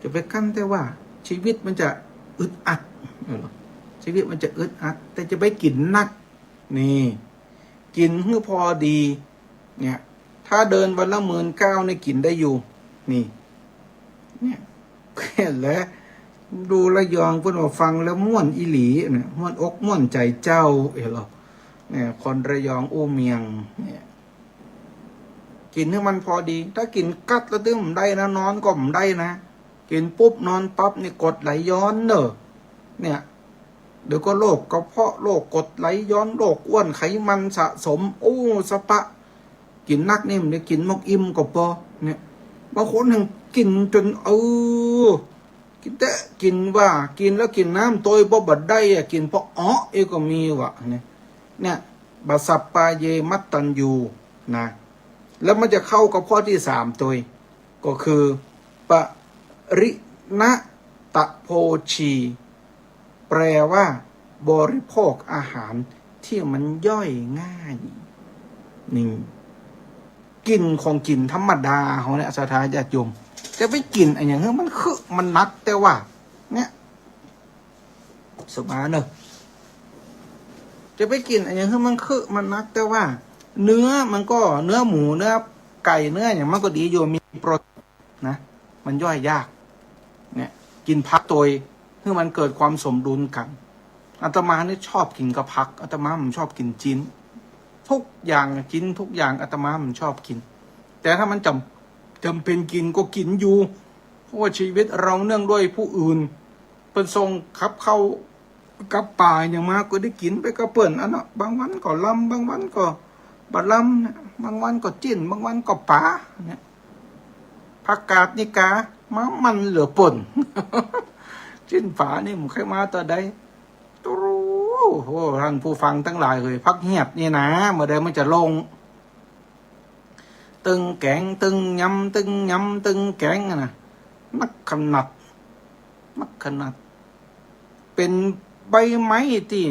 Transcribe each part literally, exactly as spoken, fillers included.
จะไปกั้นแต่ว่า ชีวิตมันจะอึดอัด เออ ชีวิตมันจะอึดอัด แต่จะไปกิ๋นนัก นี่ กิ๋นหื้อพอดี เนี่ย ถ้าเดินวันละหมื่นเก้านี่กิ๋นได้อยู่ นี่ เนี่ย และดูระยองเปิ้นว่าฟังแล้วม่วนอีหลีนะ ม่วนอกม่วนใจ๋เจ้า เอ้ยเหรอ เนี่ย คนระยองอู้เมียง เนี่ย กิ๋นหื้อมันพอดี ถ้ากิ๋นกั๊ดแล้วตึงบ่ได้นะ นอนก็บ่ได้นะ กิ๋นปุ๊บนอนปั๊บนี่กรดไหลย้อนเน่อ เนี่ย เดี๋ยวก็โรคกระเพาะ โรคกรดไหลย้อน โรคอ้วน ไขมันสะสม โอ้ สะปะ กิ๋นนักนี่มันได้กิ๋นมอกอิ่มก็ปอ เนี่ย บางคนแฮ่งกิ๋นจ๋น เออ กิ๋นแต่กิ๋นว่า กิ๋นแล้วกิ๋นน้ำตวยบ่ บ่ได้อะ กิ๋นปอเออเองก็มีว่ะ เนี่ย เนี่ย บาสัปปาเยมัตตัญญู นะ แล้วมันจะเข้ากับข้อที่สามตวย ก็คือ ปริณะตะโภชี แปลว่า บริโภคอาหารที่มันย่อยง่าย นี่ กิ๋นของกิ๋นธรรมดาเฮาเนี่ย ศรัทธาญาติโยม จะไปกิ๋นอะหยังหื้อมันคือมันนักแต่ว่า เนี่ย สบายเนอะ จะไปกิ๋นอะหยังหื้อมันคือมันนักแต่ว่า เนื้อมันก็ เนื้อหมู เนื้อไก่ เนื้อหยังมันก็ดีอยู่ มีโปรตีน นะ มันย่อยยาก เนี่ย กิ๋นผักตวย หื้อมันเกิดความสมดุลกั๋น อาตมานี่ชอบกิ๋นกับผัก อาตมาบ่ชอบกิ๋นจิ๊น ทุกอย่างอะ จิ๊นทุกอย่าง อาตมาบ่ชอบกิ๋น แต่ถ้ามันจ๋ำ จ๋ำเป๋นกิ๋นก็กิ๋นอยู่ เพราะว่าชีวิตเราเนื่องด้วยผู้อื่น เปิ้นส่งกับข้าว กับป๋าหยังมาก็ได้กิ๋นไปกับเปิ้นอันเนาะ บางวันก็ลำ บางวันก็บ่ลำเนี่ย บางวันก็จิ๊น บางวันก็ป๋าเนี่ย ผักกาดนี่กา มามันเหลือเปิ้น จิ๊นป๋านี่บ่เคยมาต๋อนใด โอ้โห ท่านผู้ฟังตังหลายเอย ผักเหียดนี่นะ เมื่อใดมันจะลง ตึงแก๋ง ตึงยำ ตึงยำ ตึงแก๋งอะนะ นักขนาด นักขนาด เป๋นใบไม้ตี้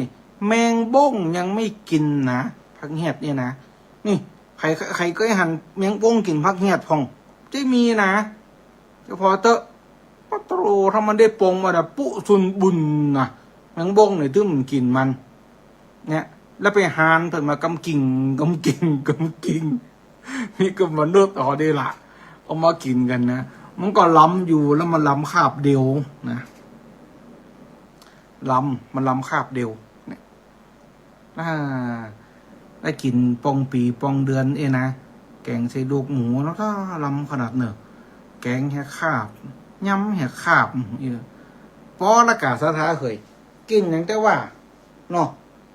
แมงบ้งยังไม่กิ๋นนะ ผักเหียดนี่นะ นี่ ใผ ใผเกยหันแมงบ้งกิ๋นผักเหียดพ่อง จะมีนะ เจ้าพ่อเต๊อะ ปะโตร ถ้ามันได้ปงมาดะ ปุ๊สุนบุญนะ แมงบ้งเนี่ยตึงบ่กิ๋นมัน เนี่ย แล้วไปหานเปิ้นมากำกิ่ง กำกิ่ง กำกิ่ง นี่ก็มนุษย์อ๋อเด้ละ เอามากิ๋นกั๋นนะ มันก็ลำอยู่ แล้วมันลำคาบเดียวนะ ลำ มันลำคาบเดียว เนี่ย อ่า ได้กิ๋นปองปี๋ปองเดือนเอ้ยนะ แก๋งใส่ลูกหมู แล้วก็ลำขนาดเน่อ แก๋งแหกคาบ ยำแหกคาบ เออ ปอละก่า ศรัทธาเอย กิ๋นหยังแต่ว่า เนาะ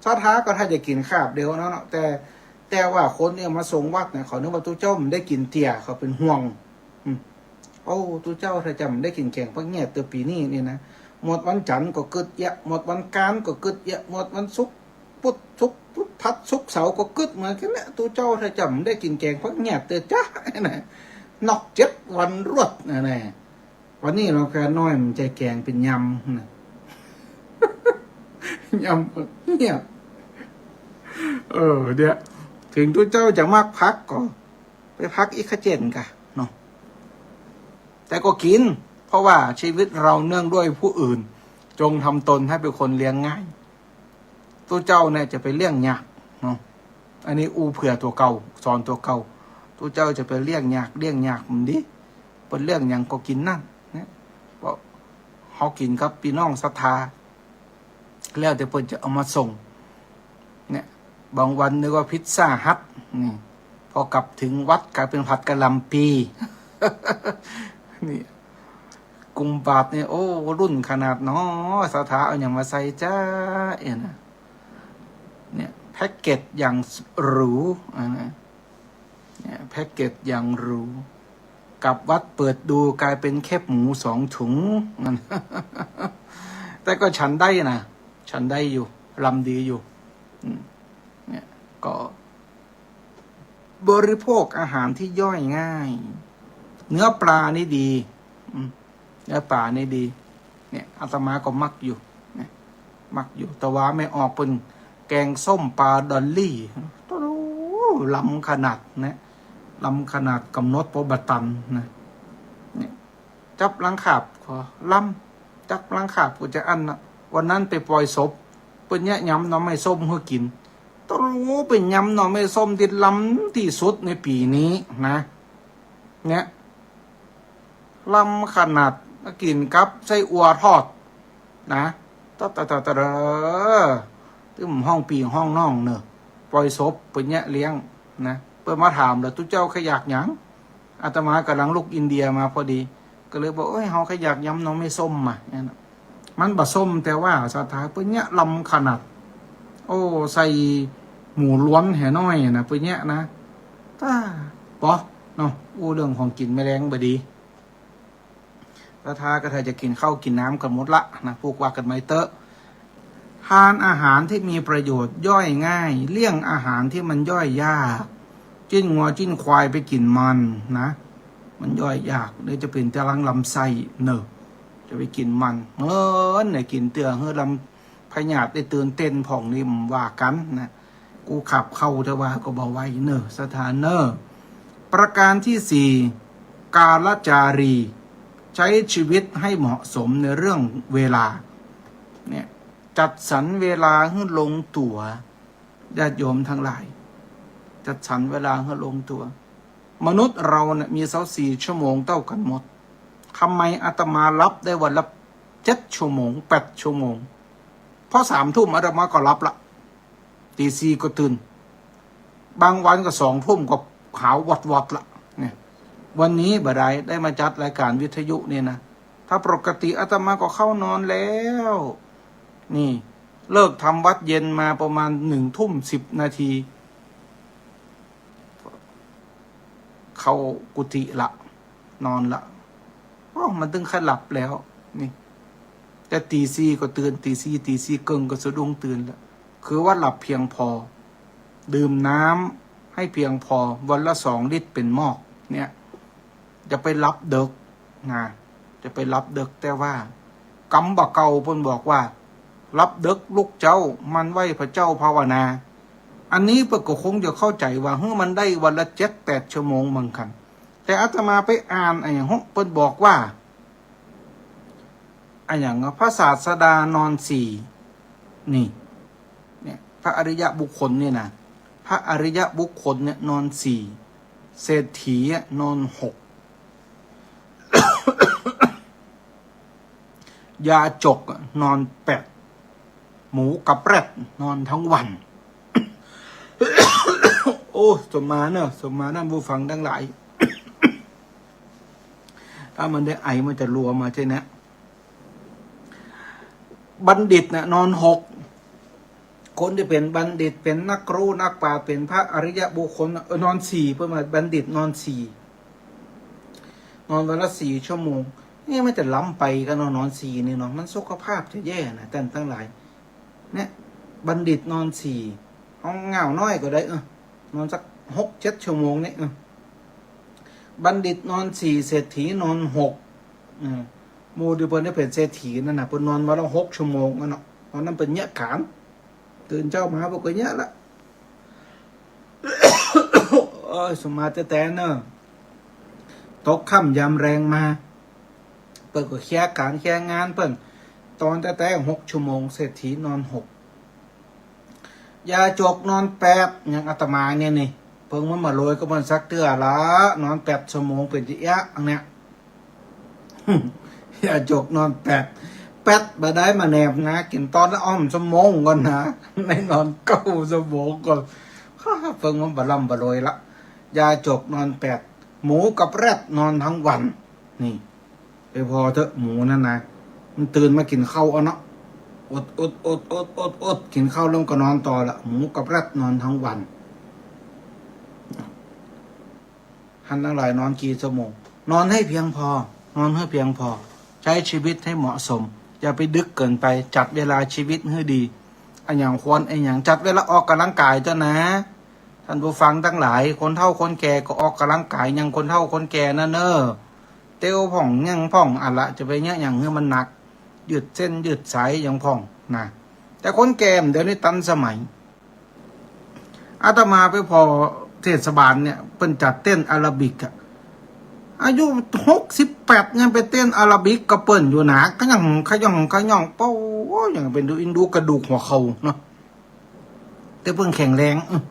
ศรัทธาก็ถ้าจะกิ๋นคาบเดียวเนาะ แต่ แต่ว่าคนเนี่ยมาส่งวัตรเนี่ย เขานึกว่าตุ๊เจ้าบ่ได้กิ๋นเตื้อ เขาเป๋นห่วง อืม โอ้ ตุ๊เจ้าถ้าจำบ่ได้กิ๋นแก๋งผักเหียดเตื้อปี๋นี้นี่นะ หมดวันจันทร์ก็กึ๊ดเยียะ หมดวันอังคารก็กึ๊ดเยียะ หมดวันศุกร์ พุธ ศุกร์ พุธ พฤหัส ศุกร์ เสาร์ก็กึ๊ดเหมือนกั๋นแหละ ตุ๊เจ้าถ้าจำบ่ได้กิ๋นแก๋งผักเหียดเตื้อจ้า นะ นอกเจ็ดวันรวดนะ นะ วันนี้เราก็น้อยมันจะแก๋งเป๋นยำนะ ยำเนี่ย เออ เนี่ย เถิงตุ๊เจ้าจะมักผักก็ ไปผักอีกขะเจ๋นก่ะเนาะ แต่ก็กิ๋น เพราะว่าชีวิตเราเนื่องด้วยผู้อื่น จงทำตนให้เป็นคนเลี้ยงง่าย ตุ๊เจ้าเนี่ยจะไปเลี้ยงยากเนาะ อันนี้อู้เผื่อตั๋วเก่า สอนตั๋วเก่า ตุ๊เจ้าจะไปเลี้ยงยาก เลี้ยงยากมันดี เปิ้นเลี้ยงหยังก็กิ๋นนั่นเนี่ย เพราะเฮากิ๋นกับปี้น้องศรัทธา แล้วแต่เปิ้นจะเอามาส่ง เนี่ย บางวันนึกว่าพิซซ่าฮัท นี่ พอกลับเถิงวัดก๋ายเป๋นผัดกะหล่ำปี นี่ กุมบาตรนี่ โอ้ รุ่นขนาดน้อ ศรัทธาเอาหยังมาใส่จ๊ะ เอ้ยนะ เนี่ย แพ็กเกจอย่างหรู อ่า เนี่ย แพ็กเกจอย่างหรู กลับวัดเปิดดูก๋ายเป๋นแคบหมูสองถุง แต่ก็ฉันได้นะ ฉันได้อยู่ ลำดีอยู่ อืม เนี่ย ก็ บริโภคอาหารที่ย่อยง่าย เนื้อปลานี่ดี อืม เนื้อปลานี่ดี เนี่ย อาตมาก็มักอยู่ เนี่ย มักอยู่ แต่ว่าแม่ออกเปิ้นแก๋งส้มปลาดอลลี่ โอ้โห ลำขนาดนะ ลำขนาดก๋ำหนดปอบ่ตันนะ เนี่ย จั๊บหลังขาบก็ลำ จั๊บหลังขาบก็จะอั้นนะ วันนั้นไปปล่อยศพ เปิ้นเยียะยำหน่อไม้ส้มหื้อกิ๋น ตะหลูเป๋นยำหน่อไม้ส้มตี้ลำตี้สุดในปี๋นี้นะ เนี่ย ลำขนาด กิ๋นกับไส้อั่วทอดนะ ตะตะตะตะเด้อ ตึ้มฮ้องปี้ฮ้องน้องเน่อ ปล่อยศพ เปิ้นเยียะเลี้ยงนะ เปิ้นมาถามแล้ว ตุ๊เจ้าใค่อยากหยัง อาตมาก่ำลังลุกอินเดียมาพอดี ก็เลยบอก เอ้ย เฮาใค่อยากยำหน่อไม้ส้มอะ เนี่ยนะ มันบ่ส้มแต่ว่าศรัทธา เปิ้นเยียะลำขนาด โอ้ ใส่หมูล้วนแหน้อยนะ เปิ้นเยียะนะ ต้า ปอ เนาะ อู้เรื่องของกิ๋นแมลงบ่ดี ศรัทธาก็ถ้าจะกิ๋นข้าวกิ๋นน้ำกั๋นหมดละนะ พูกว่ากั๋นใหม่เต๊อะ ทานอาหารที่มีประโยชน์ย่อยง่าย เลี่ยงอาหารที่มันย่อยยาก จิ๊นงัวจิ๊นควายไปกิ๋นมันนะ มันย่อยยาก เดี๋ยวจะเป๋นตะลังลำไส้เน่อ จะไปกิ๋นมัน เหมินเนี่ย กิ๋นเตื้อหื้อลำ พยาธิได้ตื่นเต้นพ่องนี่บ่ว่ากั๋นนะ กูขับเข้าแต่ว่าก็บ่ไหวเน่อ ศรัทธาเน่อ ประการที่สี่ กาลจารี ใช้ชีวิตให้เหมาะสมในเรื่องเวลา เนี่ย จัดสรรเวลาหื้อลงตั๋ว ญาติโยมทั้งหลาย จัดสรรเวลาหื้อลงตั๋ว มนุษย์เฮาเนี่ยมีซาวสี่ชั่วโมงเต้ากั๋นหมด ทำไมอาตมาหลับได้วันละเจ็ดชั่วโมง แปดชั่วโมง พอสามทุ่มอาตมาก็หลับละ ตีสี่ก็ตื่น บางวันก็สองทุ่มก็หาววอดๆ ละ เนี่ย วันนี้บ่ได้ ได้มาจัดรายการวิทยุเนี่ยนะ ถ้าปกติอาตมาก็เข้านอนแล้ว นี่ เลิกทำวัตรเย็นมาประมาณหนึ่งทุ่มสิบนาที เข้ากุฏิละ นอนละ โอ้ มันตึงค่อยหลับแล้ว นี่ แต่ตีสี่ก็ตื่น ตีสี่ ตีสี่เกิ่งก็สะดุ้งตื่นละ คือว่าหลับเพียงพอ ดื่มน้ำให้เพียงพอ วันละสองลิตรเป๋นมอก เนี่ย จะไปหลับเดิ็กนะ จะไปหลับเดิ็ก แต่ว่ากำบ่าเก่าเปิ้นบอกว่า หลับเดิ็กลุกเจ๊า หมั่นไหว้พระเจ้าภาวนา อันนี้เปิ้นก็คงจะเข้าใจ๋ว่า หื้อมันได้วันละเจ็ดแปดชั่วโมงเหมือนกั๋น แต่อาตมาไปอ่านอะหยังเปิ้นบอกว่า อะหยัง พระศาสดานอนสี่ นี่ เนี่ย พระอริยบุคคลเนี่ยนะ พระอริยบุคคลเนี่ยนอนสี่ เศรษฐีอะนอนหก ยาจกอะนอนแปด หมูกับแร็ดนอนทั้งวัน โอ้ สมมาเน่อ สมมาเน่อ ผู้ฟังตังหลาย ถ้ามันได้ไอมันจะรัวมาใช่นะ บัณฑิตน่ะนอนหก คนตี้เป๋นบัณฑิต เป๋นนักรู้นักปราชญ์ เป๋นพระอริยบุคคลน่ะ เออ นอนสี่ เปิ้นว่าบัณฑิตนอนสี่ นอนวันละสี่ชั่วโมง นี่มันจะล้ำไปกั๋นเนาะ นอนสี่นี่เนาะ มันสุขภาพจะแย่นะ ต้านตังหลาย เนี่ย บัณฑิตนอนสี่ เอาเหง้าน้อยก็ได้ เออ นอนสักหกเจ็ดชั่วโมงเนี่ย เออ บัณฑิตนอนสี่ เศรษฐีนอนหก เออ หมู่ตี้เปิ้นได้เป๋นเศรษฐีนั่นน่ะ เปิ้นนอนวันละหกชั่วโมงนั่นเนาะ ตอนนั้นเปิ้นเยียะก๋าน ตื่นเจ๊ามาเปิ้นก็เยียะละ เอ้ย สมมาแต๊ๆ เน่อ ตกค่ำยามแลงมา เปิ้นก็เคลียร์ก๋านเคลียร์งานเปิ้น ตอนแต๊ๆ หกชั่วโมง เศรษฐีนอนหก ยาจกนอนแปด อย่างอาตมาเนี่ยนี่ เพิ่งมันบ่รวยก็มันสักเตื้อละ นอนแปดชั่วโมงเป๋นจะเยียะอันเนี่ย ยาจกนอนแปด แปดบ่ได้มาแนบนะ กิ๋นตอนละอ้อมชั่วโมงก่อนนะ ได้นอนเก้าชั่วโมงก่อน เพิ่งมันบ่ร่ำบ่รวยละ ยาจกนอนแปด หมูกับแร็ดนอนทั้งวัน นี่ ไปผ่อเต๊อะ หมูนั่นนะ มันตื่นมากิ๋นข้าวเอาเนาะ อดอดอดอดอดอด กิ๋นข้าวแล้วก็นอนต่อละ หมูกับแร็ดนอนทั้งวัน ท่านตังหลายนอนกี่ชั่วโมง นอนให้เพียงพอ นอนให้เพียงพอ ใช้ชีวิตให้เหมาะสม อย่าไปดึกเกินไป จัดเวลาชีวิตให้ดี อะหยังควร อะหยัง จัดเวลาออกก๋ำลังก๋ายเต๊อะนะ ต้านผู้ฟังตังหลาย คนเฒ่าคนแก่ก็ออกก๋ำลังก๋ายอย่างคนเฒ่าคนแก่นั่นเน่อ เตียวพ่องหยังพ่อง อะละ จะไปเยียะหยังหื้อมันหนัก ยืดเส้นยืดสายหยังพ่องนะ แต่คนแก่เดี๋ยวนี้ตันสมัย อาตมาไปผ่อเทศบาลเนี่ย เปิ้นจัดเต้นแอโรบิกอะ อายุหกสิบแปดยังไปเต้นอาราบิกกับเปิ้นอยู่นะ ขย่องขย่องขย่อง โป๊ะ ยังเป๋นดูอินดูกระดูกหัวเข่าเนาะ แต่เปิ้นแข็งแรง อื้อ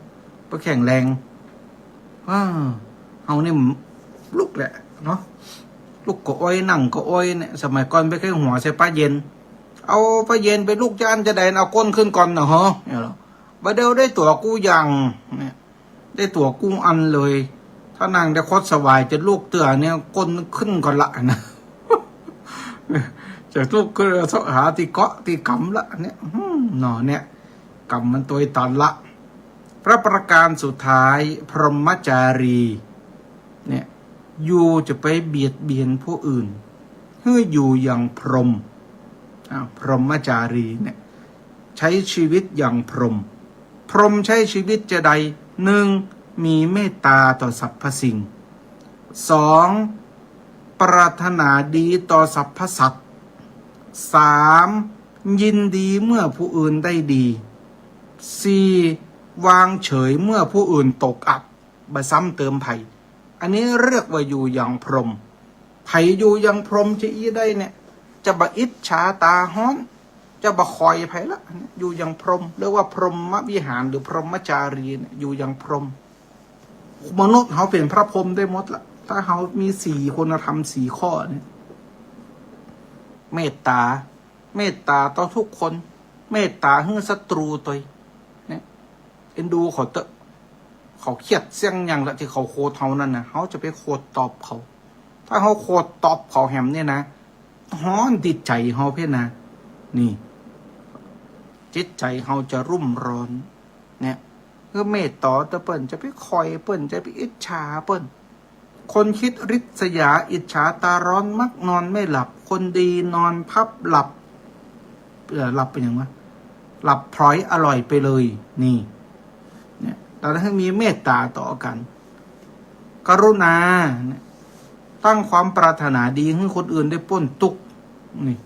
เปิ้นแข็งแรง อ้า เฮานี่ลุกแหละเนาะ ลุกก็อ้อย นั่งก็อ้อยเนี่ย สมัยก่อนไปใค่หัวใส่ป้าเย็น เอาป้าเย็นไปลุกจะอั้นจะใด เอาก้นขึ้นก่อนเนาะ เนี่ยเหรอ บ่าเดี่ยวได้ตั๋วกู้อย่างเนี่ย ได้ตั๋วกู้อันเลย ถ้านั่งได้คดสบายจะลุกเตื้อเนี่ย ก้นขึ้นก่อนละนะ จะลุกก็หาตี้เกาะตี้กำละเนี่ย อืม เนาะเนี่ย กำมันตวยตันละ พระประการสุดท้าย พรหมจารี เนี่ย อยู่จะไปเบียดเบียนผู้อื่น หื้ออยู่อย่างพรหม อ่า พรหมจารีเนี่ย ใช้ชีวิตอย่างพรหม พรหมใช้ชีวิตจะใด หนึ่ง มีเมตตาต่อสรรพสิ่ง สอง ปรารถนาดีต่อสรรพสัตว์ สาม ยินดีเมื่อผู้อื่นได้ดี สี่ วางเฉยเมื่อผู้อื่นตกอับ บ่ซ้ำเติมใผ อันนี้เรียกว่าอยู่อย่างพรหม ใผอยู่อย่างพรหมจะอี้ได้เนี่ย จะบ่อิจฉาตาฮ้อน จะบ่คอยใผละ อยู่อย่างพรหม เรียกว่าพรหมวิหารหรือพรหมจารีเนี่ย อยู่อย่างพรหม มนุษย์เฮาเป๋นพระพรหมได้หมดละ ถ้าเฮามีสี่คุณธรรมสี่ข้อเนี่ย เมตตา เมตตาต่อทุกคน เมตตาหื้อศัตรูตวย เนี่ย เอ็นดูเขาเต๊อะ เขาเคียดเสี้ยงหยังละตี้เขาโขดเฮานั่นนะ เฮาจะไปโขดตอบเขา ถ้าเฮาโขดตอบเขาแหมเนี่ยนะ ฮ้อนตี้ใจ๋เฮาเพ่นนะ นี่ จิตใจ๋เฮาจะรุ่มร้อน เนี่ย คือเมตตาต่อเปิ้น จะไปคอยเปิ้น จะไปอิจฉาเปิ้น คนคิดริษยาอิจฉาตาร้อนมักนอนไม่หลับ คนดีนอนพับหลับ เอ่อ หลับเป๋นหยังวะ หลับพลอยอร่อยไปเลย นี่ เนี่ย เฮาหื้อมีเมตตาต่อกั๋น กรุณา เนี่ย ตั้งความปรารถนาดีหื้อคนอื่นได้ป๊นตุ๊กข์ นี่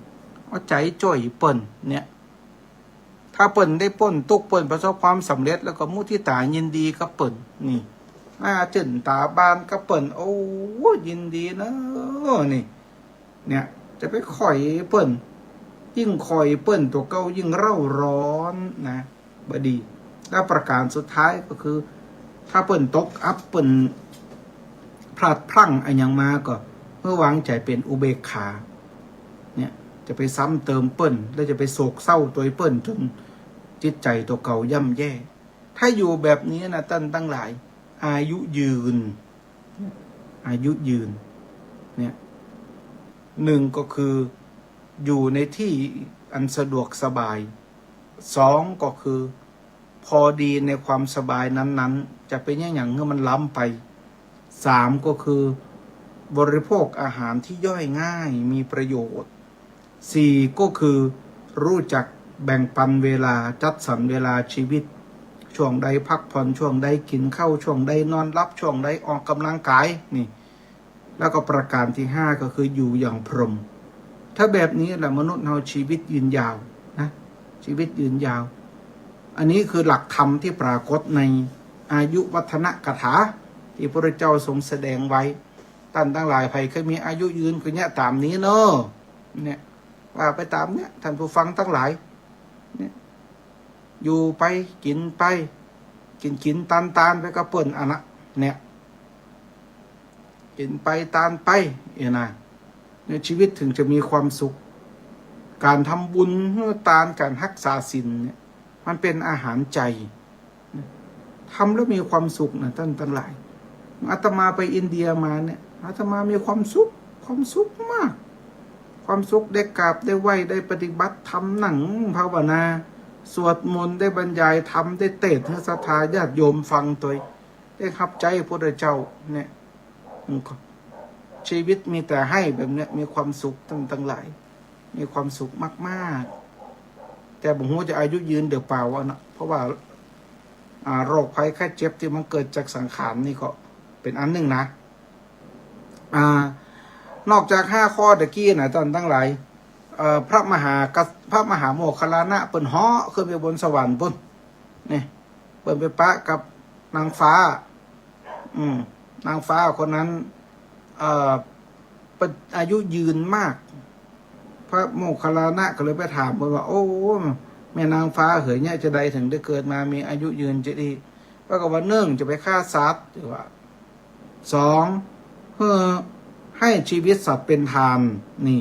เอาใจ๋จ้วยเปิ้น เนี่ย ถ้าเปิ้นได้ป๊นตุ๊กข์ เปิ้นประสบความสำเร็จ แล้วก็มุทิตายินดีกับเปิ้น นี่ หน้าจื้นต๋าบานกับเปิ้น โอ้ ยินดีเนาะ นี่ เนี่ย จะไปคอยเปิ้น ยิ่งคอยเปิ้นตั๋วเก่ายิ่งเร่าร้อนนะ บ่ดี แล้วประการสุดท้ายก็คือ ถ้าเปิ้นตกอับ เปิ้นพลาดพลั้งอะหยังมาก็ หื้อวางใจ๋เป๋นอุเบกขา เนี่ย จะไปซ้ำเติมเปิ้น แล้วจะไปโศกเศร้าตวยเปิ้นจ๋นจิตใจ๋ตั๋วเก่าย่ำแย่ ถ้าอยู่แบบนี้นะ ต้านตังหลาย อายุยืน อายุยืน เนี่ย หนึ่งก็คือ อยู่ในตี้อันสะดวกสบาย สองก็คือ พอดีในความสบายนั้นๆ จะไปเยียะหยังหื้อมันล้ำไป สามก็คือ บริโภคอาหารที่ย่อยง่าย มีประโยชน์ สี่ก็คือ รู้จักแบ่งปันเวลา จัดสรรเวลาชีวิต ช่วงใดพักผ่อน ช่วงใดกิ๋นข้าว ช่วงใดนอนหลับ ช่วงใดออกกำลังกาย นี่ แล้วก็ประการตี้ห้าก็คืออยู่อย่างพรหม ถ้าแบบนี้แหละมนุษย์เฮาชีวิตยืนยาวนะ ชีวิตยืนยาว อันนี้คือหลักธรรมที่ปรากฏในอายุวัฒนกถา ตี้พระพุทธเจ้าทรงแสดงไว้ ต้านตังหลายใผเคยมีอายุยืนก็เยียะต๋ามนี้เนาะ เนี่ย ว่าไปต๋ามเนี่ย ต้านผู้ฟังตังหลาย เนี่ย อยู่ไป กิ๋นไป กิ๋นกิ๋นตานตานไปกับเปิ้นอันนะ เนี่ย กิ๋นไปตานไป เนี่ยนะ เนี่ย ชีวิตถึงจะมีความสุข ก๋านทำบุญ หื้อตาน ก๋านฮักษาศีลเนี่ย มันเป๋นอาหารใจ๋ ทำแล้วมีความสุขนะต้านตังหลาย อาตมาไปอินเดียมาเนี่ย อาตมามีความสุข ความสุขมาก ความสุขได้กราบได้ไหว้ ได้ปฏิบัติธรรม นั่งภาวนา สวดมนต์ ได้บรรยายธรรม ได้เตสน์หื้อศรัทธาญาติโยมฟังตวย ได้ฮับใจ๊พระพุทธเจ้า เนี่ย มันก็ ชีวิตมีแต่ให้แบบเนี้ย มีความสุขต้านตังหลาย มีความสุขมากๆ แต่บ่ฮู้จะอายุยืนเดี๋ยวเปล่าอะนะ เพราะว่า อ่า โรคภัยไข้เจ็บตี้มันเกิดจากสังขารนี่ก็เป๋นอันนึ่งนะ อ่า นอกจากห้าข้อตะกี้นะต้านตังหลาย เอ่อ พระมหากัส-, พระมหาโมคคัลลานะเปิ้นเหาะขึ้นไปบนสวรรค์ปู๊น นี่ เปิ้นไปปะกับนางฟ้า อืม นางฟ้าคนนั้น เอ่อ เป็นอายุยืนมาก พระโมคคัลลานะก็เลยไปถามเปิ้นว่า โอ้ แม่นางฟ้าเหย เยียะจาใดเถิงได้เกิดมามีอายุยืนจาอี้ เปิ้นก็ว่า นึ่ง จะไปฆ่าสัตว์ หรือว่า สอง หื้อ หื้อชีวิตสัตว์เป๋นทาน นี่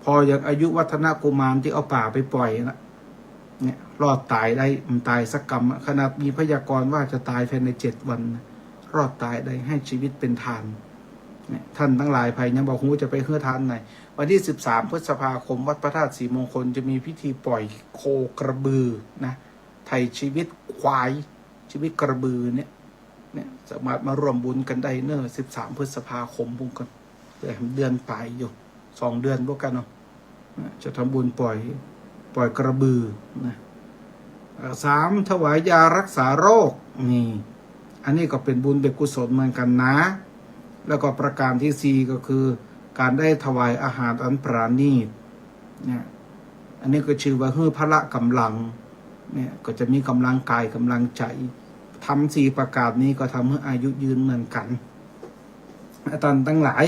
พออย่างอายุวัฒนกุมารตี้เอาป๋าไปป่อยนะ เนี่ย รอดต๋ายได้ บ่ต๋ายสักกำอะ ขนาดมีพยากรณ์ว่าจะต๋ายภายในเจ็ดวันนะ รอดต๋ายได้ หื้อชีวิตเป๋นทาน เนี่ย ต้านตังหลายใผยังบ่ฮู้จะไปหื้อทานไหน วันตี้สิบสามพฤษภาคม วัดพระธาตุศรีมงคลจะมีพิธีป่อยโคกระบือนะ ไถ่ชีวิตควาย ชีวิตกระบือเนี่ย เนี่ย สามารถมาร่วมบุญกั๋นได้เน่อ สิบสามพฤษภาคมพุ้นกั๋น เดือนป๋ายอยู่ สองเดือนพุ้นกั๋นเนาะ จะทำบุญป่อย ป่อยกระบือนะ เอ่อ สาม ถวายยารักษาโรค นี่ อันนี้ก็เป๋นบุญเป๋นกุศลเหมือนกั๋นนะ แล้วก็ประก๋านตี้สี่ก็คือ ก๋านได้ถวายอาหารอันปราณีต เนี่ย อันนี้ก็จื้อว่าหื้อพละก๋ำลัง เนี่ย ก็จะมีก๋ำลังกายก๋ำลังใจ๋ ธรรมสี่ประก๋านนี้ก็ทำหื้ออายุยืนเหมือนกั๋น ต้านตังหลาย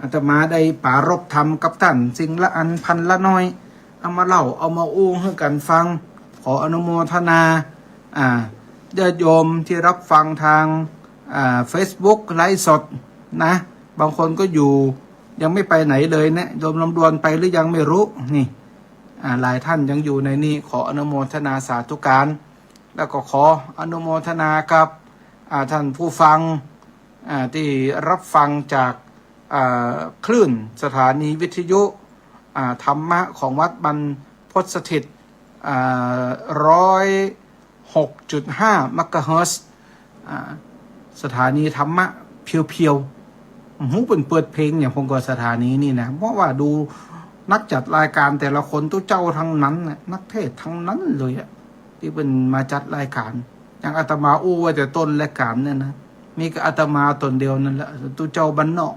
อาตมาได้ปรารภธรรมกับต้านสิ่งละอันพันละน้อย เอามาเล่า เอามาอู้หื้อกั๋นฟัง ขออนุโมทนา อ่า ญาติโยมตี้รับฟังตาง อ่า เฟซบุ๊กไลฟ์สดนะ บางคนก็อยู่ ยังไม่ไปไหนเลยเนี่ย โยมลำดวนไปหรือยังไม่ฮู้ นี่ อ่า หลายต้านยังอยู่ในนี้ ขออนุโมทนาสาธุการ แล้วก็ขออนุโมทนากับ อ่า ต้านผู้ฟัง อ่า ตี้รับฟังจาก อ่า คลื่นสถานีวิทยุ อ่า ธรรมะของวัดบรรพตสถิต อ่า ร้อยหกจุดห้าเมกะเฮิรตซ์ อ่า สถานีธรรมะเพียวๆ บ่ฮู้เปิ้นเปิดเพลงหยัง ผมก็สถานีนี้นะ เพราะว่าดูนักจัดรายการแต่ละคนตุ๊เจ้าตังนั้นน่ะ นักเทศน์ตังนั้นเลยอะ ตี้เปิ้นมาจัดรายการ อย่างอาตมาอู้ไว้แต่ต้นรายการเนี่ยนะ มีก็อาตมาต๋นเดียวนั่นแหละ ตุ๊เจ้าบ้านนอก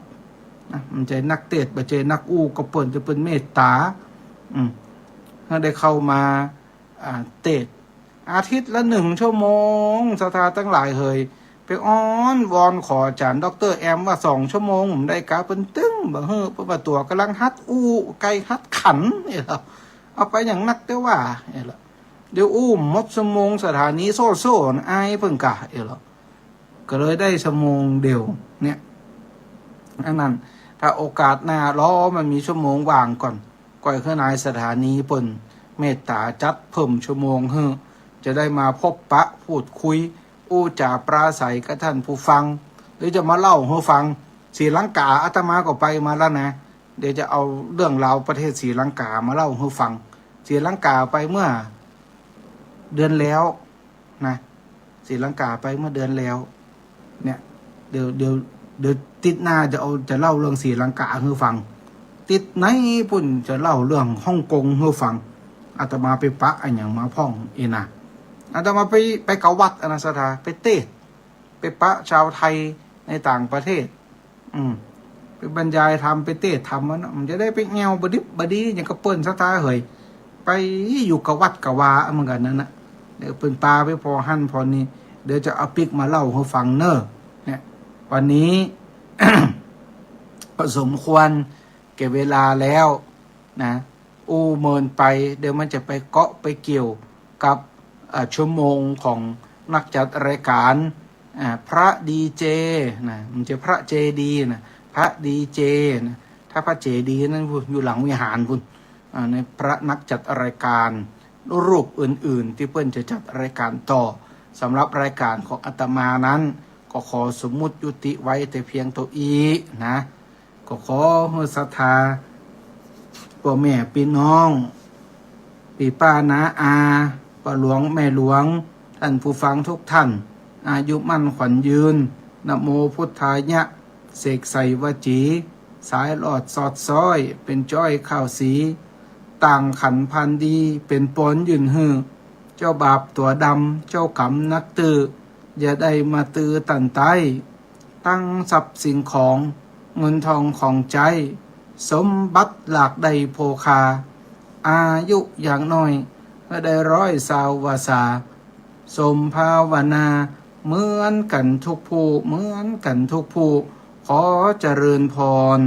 นะ บ่ใจ้นักเทศน์ บ่ใจ้นักอู้กับเปิ้น แต่เปิ้นเมตต๋า อืม หื้อได้เข้ามา อ่า เทศน์ อาทิตย์ละหนึ่งชั่วโมง ศรัทธาตังหลายเหย ไปอ้อนวอนขออาจ๋ารย์ด็อกเตอร์แอมว่า สองชั่วโมงบ่ได้กา เปิ้นตึงบ่หื้อ เปิ้นว่าตั๋วก่ำลังหัดอู้ ใก้หัดขัน เอ้ย เอาไปหยังนักแต๊ว่า เอ้ย เดี๋ยวอู้หมดชั่วโมง สถานีโซ่ๆ อายเปิ้นกา เอ้ย ก็เลยได้ชั่วโมงเดียวเนี่ย อันนั้น ถ้าโอกาสหน้ารอมันมีชั่วโมงว่างก่อน ก้อยหื้อนายสถานีเปิ้นเมตต๋าจัดเพิ่มชั่วโมงหื้อ จะได้มาพบปะพูดคุย อู้จ๋าปราศรัยกับต้านผู้ฟัง หรือจะมาเล่าหื้อฟัง ศรีลังกาอาตมาก็ไปมาแล้วนะ เดี๋ยวจะเอาเรื่องราวประเทศศรีลังกามาเล่าหื้อฟัง ศรีลังกาไปเมื่อเดือนแล้วนะ ศรีลังกาไปเมื่อเดือนแล้ว เนี่ย เดี๋ยว เดี๋ยว เดี๋ยวอาทิตย์หน้าจะเอา จะเล่าเรื่องศรีลังกาหื้อฟัง อาทิตย์ในปุ้นจะเล่าเรื่องฮ่องกงหื้อฟัง อาตมาไปปะอะหยังมาพ่องเอนะ อาตมาไป ไปกวัดอะนะศรัทธา ไปเทศน์ ไปปะชาวไทยในต่างประเทศ อืม ไปบรรยายธรรม ไปเทศน์ธรรมมันน่ะ มันจะได้ไปแอ่วบ่ดิบบ่ดีอย่างกับเปิ้นศรัทธาเหย ไปอยู่กวัดกวาเหมือนกั๋นนั่นน่ะ เดี๋ยวเปิ้นปาไปผ่อหั้นผ่อนี่ เดี๋ยวจะเอาปิ๊กมาเล่าหื้อฟังเน่อ เนี่ย วันนี้ ก็สมควรแก่เวลาแล้วนะ อู้เมินไป เดี๋ยวมันจะไปเกาะไปเกี่ยวกับ เอ่อ ชั่วโมงของนักจัดรายการ อ่า พระดีเจนะ บ่ใจ้พระเจดีย์นะ พระดีเจนะ ถ้าพระเจดีย์นั้นพุ้น อยู่หลังวิหารพุ้น อ่า ในพระนักจัดรายการรูปอื่นๆ ตี้เปิ้นจะจัดรายการต่อ สำหรับรายการของอาตมานั้น ก็ขอสมมุติยุติไว้แต่เพียงเต้าอี้นะ ก็ขอหื้อศรัทธา ป้อแม่ปี้น้อง ปี้ป้าน้าอา ป้าหลวงแม่หลวง ต้านผู้ฟังกู้ต้าน อายุมั่นขวัญยืน นะโมพุทธายะ เสกใส่วจี สายหลอดสอดซ้อย เป๋นจ้อยข้าวสี ต่างขันพานดี เป๋นปอนยื่นหื้อ เจ้าบาปตั๋วดำ เจ้ากรรมนักตื้อ อย่าได้มาตื้อต้านใต้ ตังทรัพย์สิ่งของ เงินทองของใจ๊ สมบัติหลากได้โภคา อายุอย่างน้อย หื้อได้ร้อยซาววรรษา สมภาวนา เหมือนกั๋นทุกผู้ เหมือนกั๋นทุกผู้ ขอเจริญพร